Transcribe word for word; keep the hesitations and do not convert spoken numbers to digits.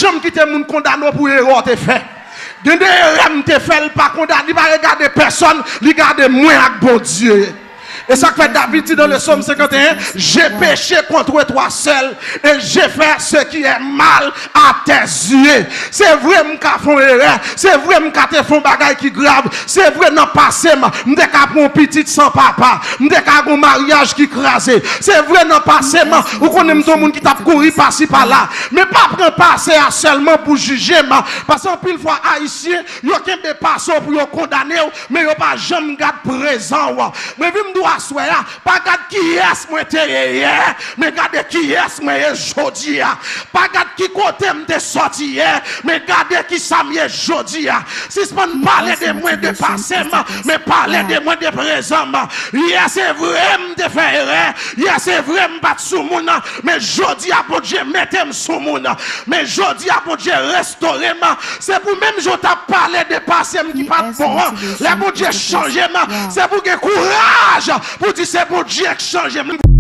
janm kite moun kondane w pou erè w te fè. Gen de erè m te fè, li pa kondane, li pa regade pèsòn, li gade mwen ak Bondye. E sa k fè David di nan le Sòm senkanteyen, j'ai péché contre toi seul, et j'ai fait ce qui est mal à tes yeux. Se vre m ka fè yon erè, se vre m ka te fè yon bagay ki grav, se vre nan pase m, m te ka pran yon pitit san papa, m te ka gen yon maryaj ki kraze. Se vre nan pase m, ou konnen m te yon moun ki t ap kouri pasi pala. Men pa pran pase a sèlman pou jije m, paske anpil fwa Ayisyen, yo kenbe pase w pou yo kondane w, men yo pa janm gad prezan w. Mwen vin di w aswè a, pa gad kiyès mwen te ye yè, men gade kiyès mwen ye jodi a. Pa gad ki kote m te sòti yè, men gade kisa m ye jodi a. Sispann pale de mwen, de pase m, men pale de mwen, de prezan m. Yè se vre m te fè erè, yè se vre m pa t sou moun, men jodi a Bondye mete m sou moun. Men jodi a Bondye restore m. Se pou menm jan w t ap pale de pase m ki pa t bon an, lè Bondye chanje m, se pou gen kouraj pou di se Bondye k chanje m.